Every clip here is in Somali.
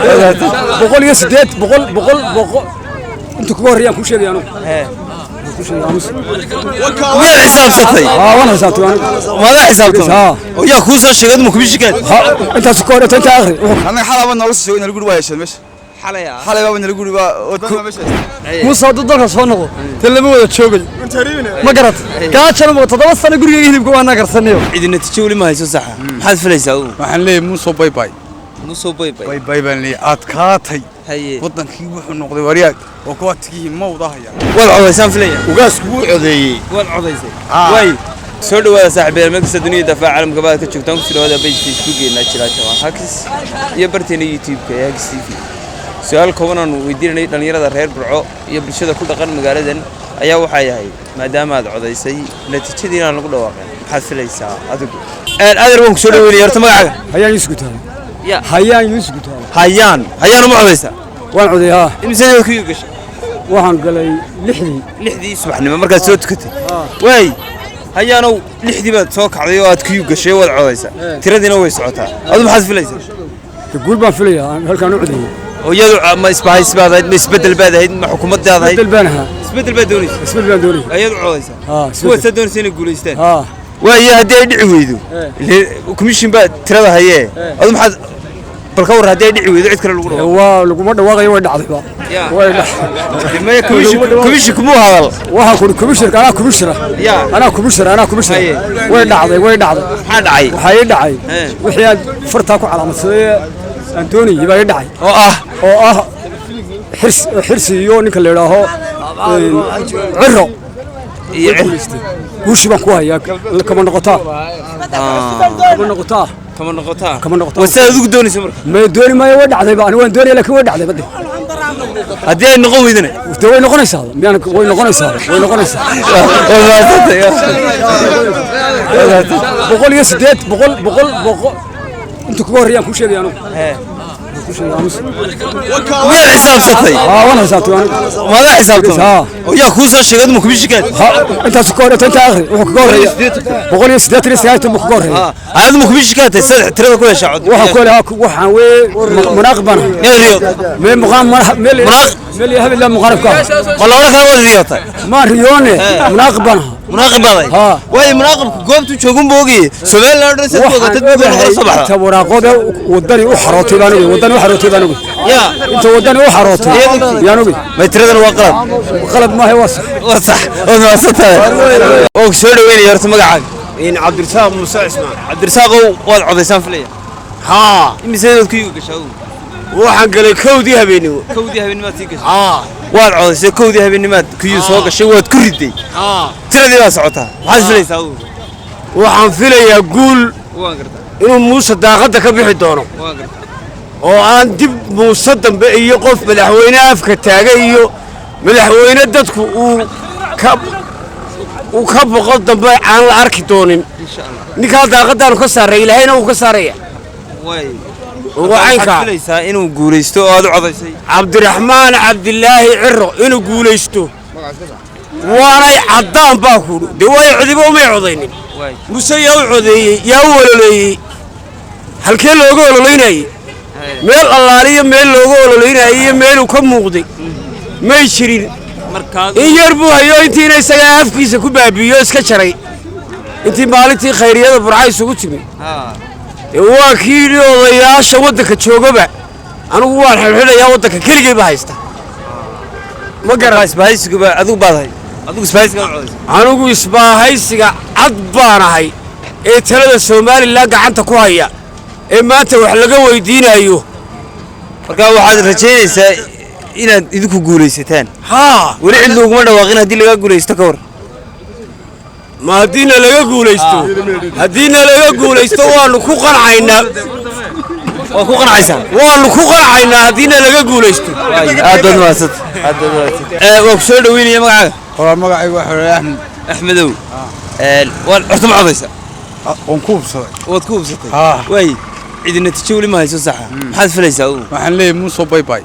108, 100, 100, 100 inta kuga horreeyaan kuu sheegaya anugu. Kuu sheegaya, aamus. Miyaad xisaabsatay? Haa, waan xisaabtay anigu. Maadaa xisaabtamay? Haa. Oo yaa kuu soo sheegay ma komishinkaad? Ha, intaas ka horreeta intaa akhri. Annaga xalay baa noola soo sheegay in lagu guri waa hesheen meesha. Xalay baa nala guri waa oo dad baa meesha haysta. Muuse hadduu dalka soo noqdo, dee lama wada joogayo, ma garat? Gaajana ma 7 sano gurigayga hilibka waa nagarsanayo. Cidi natiijo weli ma hayso, saxa? Maxaad filaysaa adigu? Waxaan leeyahay Muuse bye bye. Muuse bye bye. Bye bye baan leeyahay, adkaatay. Haye. Wadankii wuxuu noqday waryaag oo kuwa tigihii ma wadahaya. Waad codaysaan filaya. Ugaasku wuu codeeyey. Waad codaysay. Waay, soo dhawaada saaxiibayaal, meel kasta dunida daafaha caalamka baad ka joogtaan. Kusoo dhawaada page Facebookeena Jira Jaban Hakis iyo barteena YouTube-ka ee Hakis TV. Su-aal kooban aanu weydiinanay dhallinyarada reer Burco iyo bulshada ku dhaqan magaaladan ayaa waxaa yahay: maadaama aad codaysay, natiijadiina aan lagu dhawaaqin, maxaad filaysaa adigu? Adeer, waan ku soo dhaweynaya. Horta magacaaga? Hayaan Yuusuf Gutaale. Ya. Hayaan Yuusuf Gutaale. Hayaan, hayaan, uma codaysaa? Waan coday, haa. Imiseed ku gashay? Waxaan galay 6dii. 6dii subaxnimo markaad soo tukatay? Waay, hayaanow, 6dii baad soo kacday oo aad kuyu gashay, waad codaysaa, tiradiina way socotaa. Adu maxaad filaysaa? Guul baan filayaa halkaan u codeeyey. Oo iyadu ma isbahays baad ahayd, ma isbeddel baad ahayd, ma xukuumaddaad ahayd? Isbedel baan ahaa. Isbeddel baad doonaysa? Isbedel baan doonayay. Ayaad u codaysaa? Haa. Kuwaad Isbedel. saa doonaysa inay guulaystaan? Haa. Waayo, haddii ay dhici weydo, ile commission baa tirada hayee, adu maxaad bal ka warran haddii ay dhici weydo, cid kale lagu dhawaaqo? Waa laguma dhawaaqayo, way dhacdayba. Ya. Way dhacday. Maya, commission kumuu hadal. Waxaan kuri commissionerka, anaa commissioner. Ya. Anaa commissioner, anaa commissioner. Haye. Way dhacday, way dhacday. Maxaa dhacay? Waxaa ii dhacay wixii aan fartaa ku calaamadsaday ee aan doonayay baa ii dhacay. Oo ah? Oo ah Xirsi, Xirsi iyo ninka la yidhaaho Ciro. Iyo Guushii baan ku hayaa, kama noqotaa, kama noqotaa. Kama noqotaa. Kama noqotaa. Waa sidaad adigu doonaysa marka? Ma dooni maayo, way dhacdayba. Ani waan doonaya, laakiin way dhacday bade. Haddii ay noqon weydana? Dee way noqonaysaa, miyaan? Way noqonaysaa, way noqonaysaa. Waa mahadsantahay. 108, 100, 100, 100 inta kuga horreeyaan kuu sheegaya anugu. Kuu sheegaya, aamus. Miyaad xisaabsatay? Haa, waan xisaabtay anigu. Maadaa xisaabtamay? Haa. Oo yaa kuu soo sheegay ma komishinkaad? Ha, intaas ka horreeta intaa akhri. Wuxuu kaga horreeya 189 buu kaga horreeya. Ayadu ma komishinkaad tahay saddex tirada ku heshaa cod? Waxaan ku leeyahay, waxaan weye munaaqib baan ahay. Miyaad riyood? Meel muqaam meel Munaaq- meel iyo habel muqaarib ka ah. Ma la odhan karaa waad riyootay? Maan riyoone, munaaqib baan ahaa. Munaaqib baad ahay? Haa. Waayo, munaaqibku goobtuu joogun buu ogayay. Somaliland oo dhan sad ku Waxaan ogaatay dad ogahay kala soo baxda. inta waraaqooda Wadani u xarootay baan ogay, Wadani u xarootay baan ogay. Ya. Inta Wadani u xarootay yaan ogay. May, tiradana waa qalad. Qalad maaha, waa sax. Waa sax, waad mahadsantahay. Waan ku soo dhaweynaya. Horta magacaaga? Cabdirasaaq Muuse Cismaan. Cabdirasaaqow, waad codaysaan filaya. Haa. Imiseedood ku igu gashaa adigu? Waxaan galay 1dii habeenimo. 1dii habeennimaad sii gashay? Haa. Waad codaysay, 1dii habeennimaad kuyuu soo gashay, waad ku riday. Haa. Tiradii baa socotaa, maxaad filaysaa adigu? Waxaan filayaa guul. Waan gartaa. Inuu Muuse daaqadda ka bixi doono. Waan gartaa. Oo aan dib Muuse dambe iyo qof madaxweyne afka taagay iyo madaxweyne dadku uu ka boqo dambe aan la arki doonin. Insha Allah. Ninkaa daaqaddaanu ka saaray, Ilaahayna wuu ka saaraya. Waay. Waa Waxaad caynkaa. filaysaa inuu guulaysto oo aad u codaysay? Cabdiraxmaan Cabdilaahi Ciro inuu guulaysto, waanay caddaan baa kuudhu. Dee waayo, cidiba umay codaynin. Waay. Muse yaa u codeeyey? Yaa u ololeeyey? Halkee looga ololeynayey? Meel allaaliyo meel looga ololeynayay iyo meeluu ka muuqday may jirin. Markaad In yar buu hayo, intiina isagaa afkiisa ku baabi'iyo, iska jaray intii maalintii khayriyada Burca isugu timi. Dee waa kii yidhi odayaasha waddanka joogaba anigu waan xidhxidhayaa, waddanka keligay baa haysta, ma garan? Isbahaysigu ba adigu baad ahay, adigu isbahaysiga u codaysay? Anigu isbaahaysiga cad baan ahay ee talada Somaliland gacanta ku haya ee maanta wax laga weydiinayo. Marka waxaad rajaynaysaa inaad idinku guulaysataan? Haa. Weli cid looguma dhawaaqin. Haddii laga guulaysto ka war? Ma haddiina laga guulaysto, haddiina laga guulaysto waanu ku qancaynaa. Waa ku qancaysaan? Waanu ku qancaynaa haddiina laga guulaysto. Aad baad mahadsantay, aad baad mahadsantay. Waa ku soo dhaweynaya. Magacaaga? Qoraa, magacaygu waxa weeye Axmed. Axmedow, waad horta ma codaysaa? Waan ku hubsaday. Waad ku hubsatay? Haa. Waay, cidi natiijo weli ma hayso, saxa? Maxaad filaysaa adigu? Waxaan leeyahay Muuse bye bye.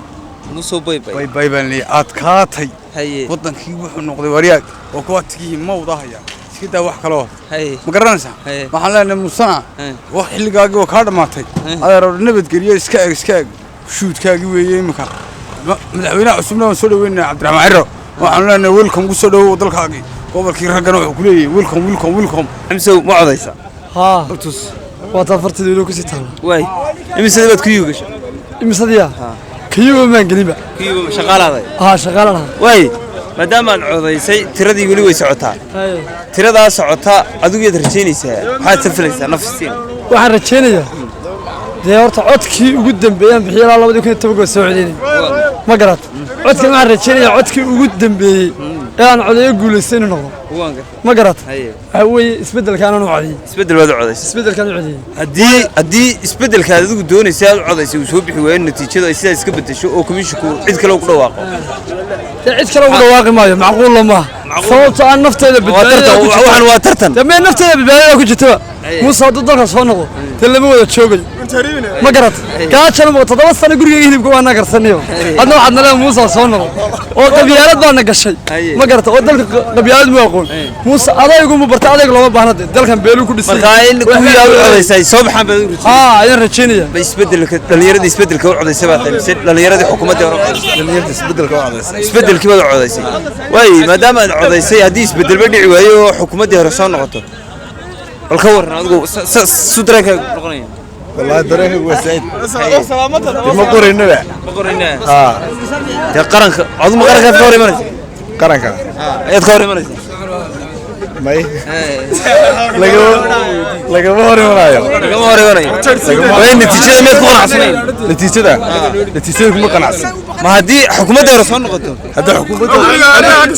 Muuse bye bye. Bye bye baan leeyahay, adkaatay. Haye. Wadankii wuxuu noqday waryaag oo kuwa tigihii ma wadahaya, iska daa wax kaloo. Haye. Ma garanaysaa? Haye. Waxaan leenahay Muusena Haye. wax xilligaagii waa kaa dhammaatay. Haye. Adeer, nabadgeliyo, iska eg, iska eg. Shuudkaagii weeye iminka. Madaxweynaha cusubna waan soo dhaweynaa, Cabdiraxmaan Ciro. Waxaanu leenahay welcome, ku soo dhawow dalkaagii. Gobolkii raggana wuxuu ku leeyahay welcome, welcome, welcome. Xamsow, ma codaysaa? Haa, waa taa fartida weli kusii taala. Waay, imisadii baad kuyuu gashay? Imisadiya kayuba maan gelinba. Kuyuba shaqaalaaday? Haa, shaqaalanaha. Waay, maadaama aad codaysay, tiradii weli way socotaa. Tiradaa socotaa, adigu yaad rajaynaysaa? Maxaad safilaysaa nafsiin? Waxaan rajaynayaa dee horta codkii ugu dambeeyaan bixiya ilaa 2010 waa soo codeynay, ma garat? Codkan waxaan rajaynayaa codkii ugu dambeeyey ee aan codeeyo guulaystay inuu noqdo, ma garat? Waxa weeye isbeddelkaan u codeeyey. Isbeddel baad u codaysay? Isbeddelkaan u codeeyey. Haddii isbeddelkaad adigu doonaysay aad u codaysay uu soo bixi waayo, natiijadu ay sidaa iska beddesho oo komishinku cid kale ugu dhawaaqo? Dee cid kale ugu dhawaaqi maayo, macquulla maaha, sababto aan nafteeda badbaadada ku jirto. Waxaan waa tartan. Dee mee, nafteeda badbaadada ku jirtaba. Muuse hadduu dalka soo noqdo, dee lama wada joogayo, ma garat? Gaajana 7 sano gurigeyga hilibka waa na karsanayo. Hadna waxaad naleedahay Muuse soo noqdo oo qabyaalad baana gashay, ma garata? Oo dalka qabyaalad mu aqoon Muuse, adaygu mu bartay, adayg looma baahna, dee dalkan beeluu ku dhisay. Markaa in kuwii aad u codaysay soo baxaan baad u rajaynaysaa? Haa, ayaan rajaynaya. Ma isbeddelka dhallinyaradii isbeddelka u codaysay baa tahay mise dhallinyaradii xukuumaddii hore u codaysay? Dhalinyarta isbedelka u codaysay. Isbeddelkii baad u codaysay. Waay, maadaama aad codaysay, haddii isbeddelba dhici waayo oo xukuumaddii hore soo noqoto, bal ka warran adigu, su dareenkaagu noqonaya? Wallaahi dareenkaygu waa saa'id. Ma qoraynaba. Ma qoraynaa? Haa. Dee qaranka adigu ma qarankaad ka hor imanaysa? Qaranka ayaad ka hor imanaysa? May, lagama hor imanayo. Lagama hor imanayo. Waay, natiijada miyaad ku qanacsanayn? Natiijada kuma qanacsan. Ma haddii xukuumadda hore soo noqoto? Hadda xukuumadda,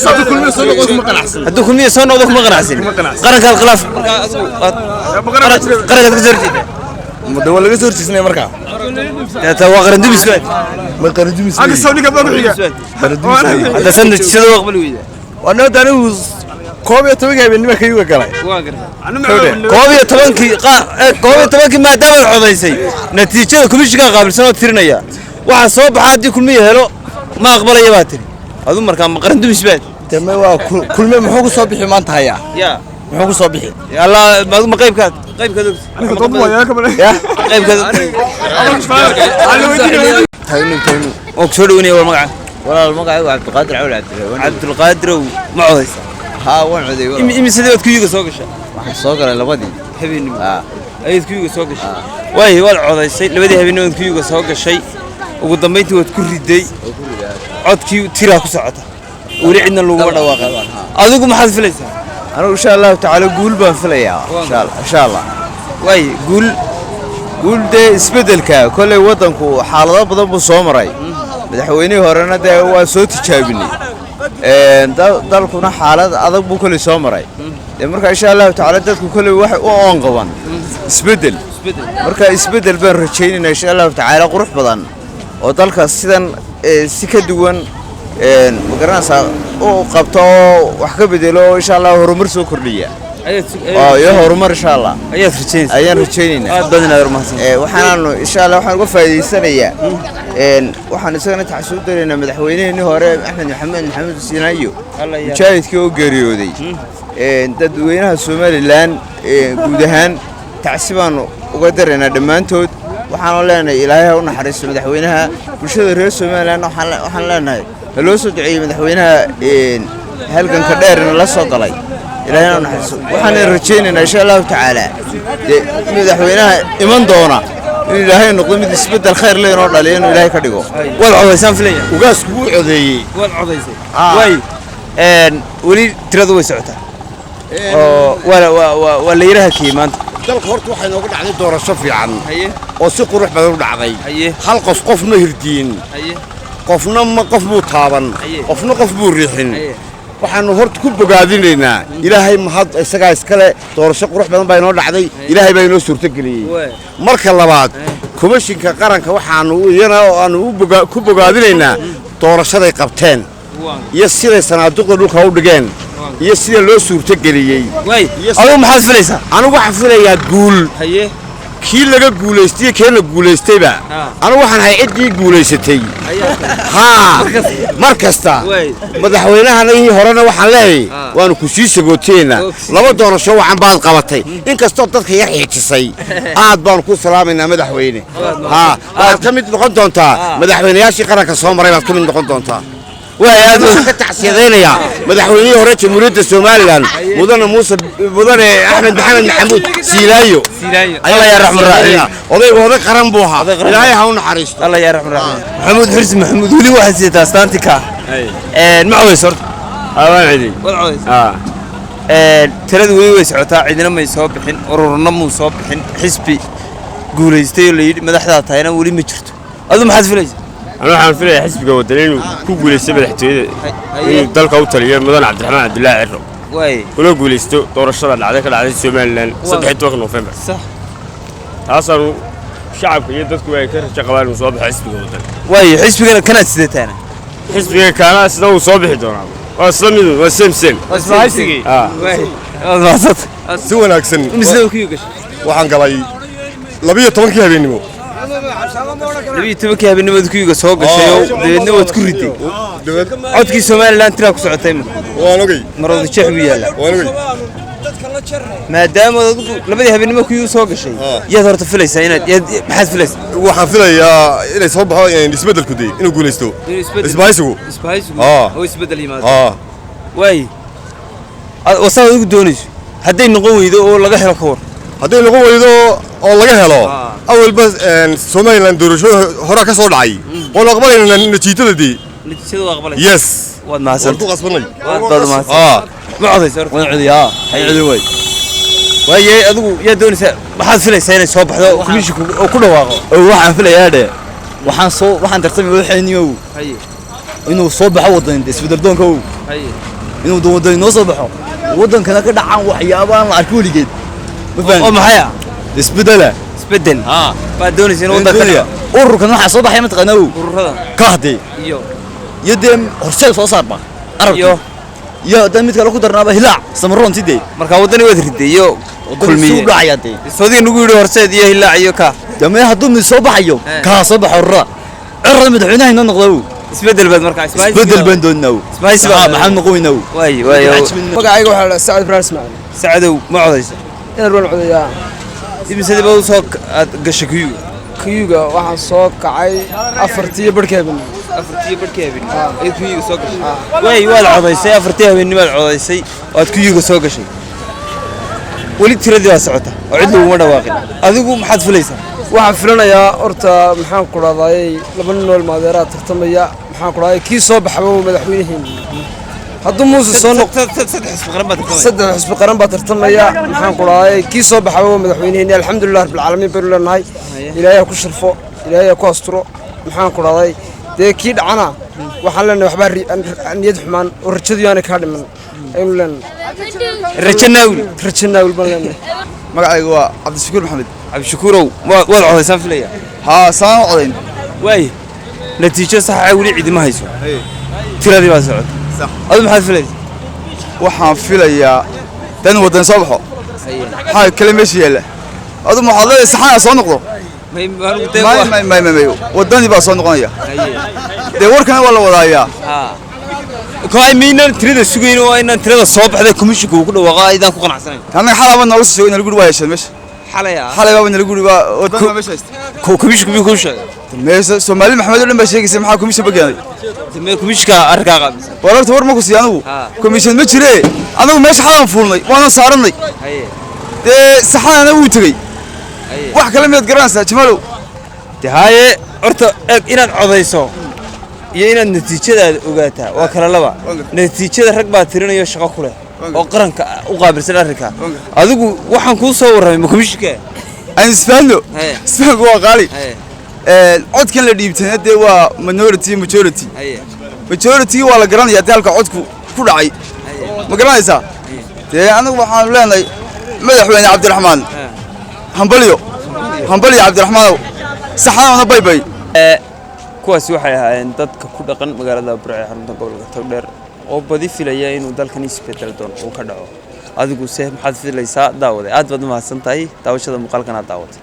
haddii Kulmiye soo noqdo, kuma qanacsan. Haddii Kulmiye soo noqdo kuma qanacsan. Qarankaad khilaaf markaa adigu qarankaad ka soo horjeedaa? De waa laga soo horjeesnaya markaa. Deeta waa qaran dumis baad. Ma qaran dumis? Qaran dumis. Hadda san natiijada waa aqbali weydaa. Waa nabad. Anigu 11-kii habeenimo kayuga galay. 11-kii, 11-kii maadaamaad codaysay, natiijada komishinkaa qaabilsan oo tirinaya waxaa soo baxa haddii Kulmiye helo ma aqbalaya baa tiri. Adu markaa ma qaran dumis baad? De ma waa Kulme muxuu ku soo bixi maanta hayaa? Ya. Muxuu ku soo bixi? Alla, adu ma qaybkaad ogta? Ya. Qaybkaad ogta? Tagnu, tagnu. Oo kusoo dhaweynaya. Waa magaca? Walaal, magacaygu Cabdiqaadir Cawil Cabdiraxmaan. Cabdulqaadirow, ma codaysa? Haa, waan coday walaal. Imisadii baad kuyuga soo gashaa? Waxaan soo galay 2-dii habeenimo ayaad kuyuga soo gashay. Waay, waad codaysay 2-dii habeenimo waad kuyuga soo gashay, ugu dambayntii waad ku riday codkii. Tiraa ku socota, weli cidna laguma dhawaaqay. Adigu maxaad filaysaa? Anigu insha Allahu tacaala guul baan filayaa, insha Allah, insha Allah. Waay, guul? Guul dee isbeddelka. Kolley waddanku xaalado badan buu soo maray, madaxweynihii horena dee waa soo tijaabinay. Dalkuna xaalad adag buu kolley soo maray dee. Marka insha Allahu tacaala dadku kolley waxay u oon qaban isbeddel. Marka isbeddel baan rajaynaynaa insha Allahu tacaala, qurux badan oo dalka sidan si ka duwan, ma garanaysaa, u qabto oo wax ka bedelo oo insha Allah horumar soo kordhiya oo iyo horumar insha Allah ayaad rajaynaysaa? Ayaan rajaynaynaa. Aad baad inaad mahadsan. Waxaanaanu insha Allah waxaan uga faa'iidaysanayaa, waxaan isagana taxasuub daraynaa madaxweyneheenii hore Axmed Maxamed Maxamed Siinaayo, mujaahidkii oo geeriyooday. Dadweynaha Somaliland guud ahaan tacsi baanu uga daraynaa dhammaantood. Waxaanu leenahay Ilaahay ha u naxariisto madaxweynaha. Bulshada reer Somaliland waxaan leenahay ha loo soo duceeyey madaxweynaha halganka dheerna la soo galay, Ilaahayna ha u naxariisto. Waxaana rajaynaynaa insha Allahu tacaala dee madaxweynaha iman doona inuu Ilaahay noqdo mid isbeddel khayr leh inoo dhaliyo, inuu Ilaahay ka dhigo. Waad codaysaan filaya? Ugaasku wuu codeeyey. Waad codaysay. Waay, weli tiradu way socotaa oo waa la yara hakiyey maanta. Dalka horta waxay nooga dhacday doorasho fiican oo si qurux badan u dhacday. Hal qof qof ma hirdiin, qofna ma qof buu taaban, qofna qof buu riixin. Waxaanu horta ku bogaadinaynaa Ilaahay mahad isagaa iskale, doorasho qurux badan baa inoo dhacday, Ilaahay baa inoo suurtogeliyey. Marka labaad, komishinka qaranka waxaanu iyana oo aanu ku bogaadinaynaa doorashaday qabteen iyo siday sanaaduqda dhulka u dhigeen iyo sida loo suurtogeliyey. Adigu maxaad filaysaa? Anigu waxaan filayaa guul. Kii laga guulaystay, kee la guulaystayba, anigu waxaan ahay ciddii guulaysatay. Haa, mar kasta madaxweynahanagii horena waxaan leeyahay waanu ku sii sagooteynaa. Laba doorasho wacan baad qabatay, inkastoo dadka yar xiijisay. Aad baanu ku salaamaynaa, madaxweyne. Haa, waxaad ka mid noqon doontaa madaxweynayaashii qaranka soo maray baad ka mid noqon doontaa. Waxaan ka tacsiyadaynayaa madaxweynihii hore Jamhuuriyadda Somaliland, mudane Muuse, mudane Axmed Maxamed Maxamuud Siilaayo. Allah ya raxman raxiim. Odaygu oday qaran buu ahaa, Ilaahay ha u naxariisto. Allah ya raxman raxiim. Maxamuud Xirsi Maxamuud, weli waxaad sidataa astaanti ka ma codayso horta? Waan cidi. Waad codaysa. Tiradu weli way socotaa, cidina may soo bixin, ururna muu soo bixin, xisbi guulaystay oo la yidhi madaxdaa tahayna weli ma jirto. Adu maxaad filaysa? Anu waxaan filayaa xisbiga Wadani inuu ku guulaysto madaxtooyada, inuu dalka u taliyo mudane Cabdiraxmaan Cabdulaahi Ciro, kuna guulaysto doorashada dhacday ka dhacday Somaliland 13-ka Noofembar. Taasaanu shacabka iyo dadku ay ka rajo qabaan inuu soo baxo xisbiga Wadani. Waay, xisbigana kanaad sidataana? Xisbiga kaana sida uu soo bixi doonaa waa isla mid, waa same same. Si wanaagsan. Waxaan galay 12-kii habeennimo. 12-kii habeennimada kuyuga soo gashay oo dabeedna waad ku riday codkii. Somaliland tiraa ku socotay ma? Waan ogey. Marwada jeex buu yaallaa. Waan ogey. Maadaama adigu labadii habeennimo kuyuga soo gashay, yaad horta filaysaa inaad yaad maxaad filaysaa? Waxaan filayaa inay soo baxo isbeddelku dee, inuu guulaysto isbahaysigu. Isbahaysigu oo isbeddel yimaado. Waay, wasaad adigu doonayso hadday noqon weydo oo laga helo, ka war? Hadday noqon weydo oo laga helo, awalba Somaliland doorasho hore ka soo dhacay, waanu aqbalaynaa natiijada dee. Natiijada waa aqbalaysa. Yes. Waad mahadsan. Waan ku qasbanay. Waad mahadsan. Ma codaysa horta? Waan codiyaa, hay codi way. Waaye, adigu yaa doonaysaa, maxaad filaysaa inay soo baxdo, komishinku oo ku dhawaaqo? Waxaan filayaa dhe, waxaan soo waxaan tartamay waxayniyow inuu soo baxo Wadan isbedel doonka ow, inuu Wadan noo soo baxo, wadankana ka dhacaan waxyaabo aan la arkin weligeed. Ma fahan? Oo maxay ah? Isbedela. Isbedel baad doonaysa in wadanka ka dhaco. Ururkan waxaa soo baxay mataqaanaa ow? Ururada. Kahde iyo dee Horseed soo saarba arabka iyo haddaan mid kale ku darnaaba, Hilaac, Samaroon sidee. Marka Wadani waad riday iyo Kulmiye u dhacaya dee. Soodiga nagu yidhi Horseed iyo Hilaac iyo ka dame hadduu mid soo baxayo, kaa soo baxo ururada, Cirada madaxweynaha inoo noqda ow. Isbedel baad markaa isbedel baan doonaa ow. Isbahaysi baa. Maxaan noqon weynaa ow? Waay waay. Magacayga waxaa la Sacad Ibraahim Ismaaciil. Sacadow, ma codaysa? Inaan waan codayaa. Imisadii baad usoo aad gashay kuyuga? Kuyuga waxaan soo kacay 4:30 habeen. 4:30 habeen ayaad kuyuga soo gashay. Waay, waad codaysay, 4-tii habeennimo aad codaysay oo aad kuyuga soo gashay. Weli tiradii baa socota oo cid laguma dhawaaqin. Adigu maxaad filaysaa? Waxaan filanayaa horta, maxaan ku dhahday, laba nin oo ilmaadeeraa tartamaya. Maxaan ku dhahday, kii soo baxaba waa madaxweynihiin hadduu Muuse soo noqdo. Saddex xisbi qaran baa tartamaya. Saddex xisbi qaran baa tartamaya. Maxaan ku dhahday, kii soo baxaba waa madaxweynihiin. Alxamdulilah rabbil baynu leenahay. Ilaahay ha ku sharfo, Ilaahay ha ku asturo. Maxaan ku dhahday, dee kii dhacana waxaan leenahay waxbaa niyad xumaan oo rajadu yaanay kaa dhiman aynu leenahay. Rajo naawil. Rajo naawil baan leenahay. Magacaygu waa Cabdishakuur Maxamed. Cabdishakuurow, waad codaysaan filaya? Haa, saan u codayn. Waay, natiijo saxa weli cidima hayso, tiradii baa socota. Adu maxaad filaysa? Waxaan filayaa dan Wadan soo baxo. Maxaa kale meesha yaalla? Adu ma waxaad leedahay saxana soo noqdo? May may may may, Wadani baa soo noqonaya dee, warkana waa la wadaayaa. Koay miynaan tirada sugayn oo inaan tirada soo baxday komishinku uu ku dhawaaqo aydaan ku qanacsanayn? Annaga xalaaba noola soo sheegay in lagu waa hesheen meesha. Xalay? Xalay baaba nala guri waa Wadan baa meesha haysta. Komishinku miyuu kuu sheegay? Meesha Soomaali Maxamed oo dhan baa sheegaysa. Maxaa komishan ba keenay? Mee komishka arrinkaa qaabilsan? War horta war ma ku siiya anigu komishan ma jiree. Anagu meesha xalaan fuulnay, waanan saarannay dee, saxanana wuu tegey. Wax kale miyaad garanaysaa, Jamaalow? De haye, horta eeg, inaad codayso iyo inaad natiijadaada ogaataa waa kala laba. Natiijada rag baa tirinayo shaqo ku leh oo qaranka u qaabilsan arrinka. Adigu waxaan kuu soo warramay ma komishinka? Aan isfahanno, isfahanku waa qaali. Codkan la dhiibtayna dee waa minority iyo majority. Majority waa la garanayaa dee halka codku ku dhacay, ma garanaysaa? Dee anigu waxaanu leenahay madaxweyne Cabdiraxmaan hambalyo, hambalyo Cabdiraxmaanow, saxanana bay bay. Kuwaasi waxay ahaayeen dadka ku dhaqan magaalada Burco ee xarunta gobolka Togdheer oo badi filaya inuu dalkan isbedel doon uu ka dhaco. Adigu se maxaad filaysaa, daawaday? Aad baad u mahadsan tahay daawashada muuqaalkan aad daawatay.